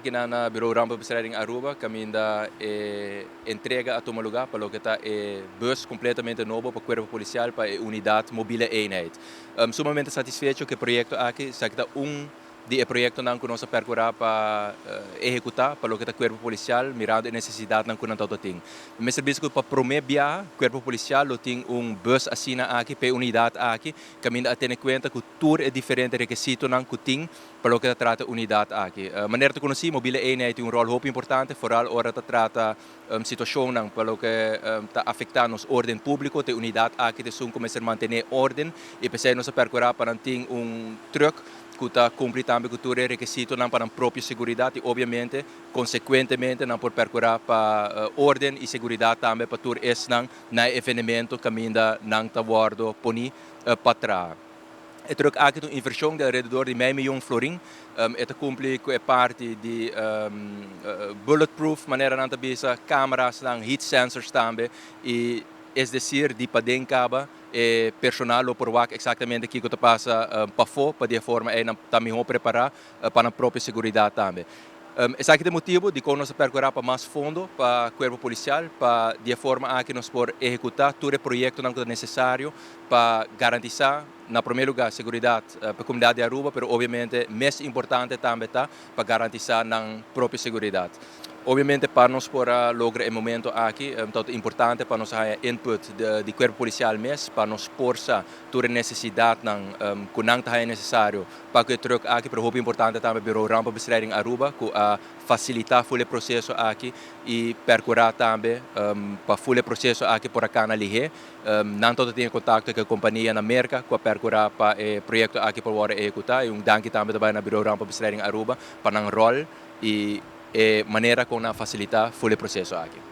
Akinan na Bureau Rampenbestrijding Aruba caminda e entrega a tuma lugar pa loke ta e bus completamente nobo pa Cuerpo Policial, pa e unidad Mobiele Eenheid. Sumamente satisfecho cu e proyecto aki. Esaki ta un di e proyectonan cu nos a percura pa ehecuta pa loke ta Cuerpo Policial, mirando e necesidadnan cu nan ta tin. Mester bisa cu pa prome biaha Cuerpo Policial lo tin un bus asina aki pa e unidad aki, caminda a tene cuenta cu tur e diferente requisitonan cu tin pa loke ta trata unidad aki. Manera ta conoci, Mobiele Eenheid tin un rol hopi importante, vooral ora ta trata situacionnan pa loke ta afecta nos orden publico. E unidad aki ta esun cu mester mantene orden y pesey nos a percura pa nan tin un truck cu ta cumpli tambe cu tur e requisitonan pa nan propio seguridad y obviamente, consecuentemente, nan por percura pa orden y seguridad tambe pa tur esnan na evenemento caminda nan ta wordo poni pa traha. E truck aki ta un inversion di alrededor di mei miyon florin. E ta cumpli cu e parti di bulletproof, manera nan ta bisa, cameras, nan heat sensors tambe y, es decir, di paden caba e personal lo por wak exactamente kico ta pasa pafo, pa di forma ey nan ta miho prepara pa nan propio seguridad tambe. Esaki ta e motibo di con nos a percura pa mas fondo pa Cuerpo Policial, pa di forma aki nos por ehecuta tur e proyectonan cu ta necesario pa garantisa, na prome lugar, seguridad pa e comunidad di Aruba, pero obviamente mas importante tambe ta pa garantisa nan propio seguridad. Obviamente, pa nos por logra e momento aki, ta importante pa nos haya input di Cuerpo Policial mes, pa nos por sa tur e necesidadnan cu nan ta necesario pa e truck aki, pero hopi importante tambe Bureau Rampenbestrijding Aruba, cu a facilita full e proceso aki y percura tambe pa full e proceso aki por a cana lihe. Nan tur tin contacto cu e compania na Merca cu a percura pa e proyecto aki por wordo ehecuta, y un danki tambe tambe na Bureau Rampenbestrijding Aruba pa nan rol y e manera con a facilita full e proceso aki.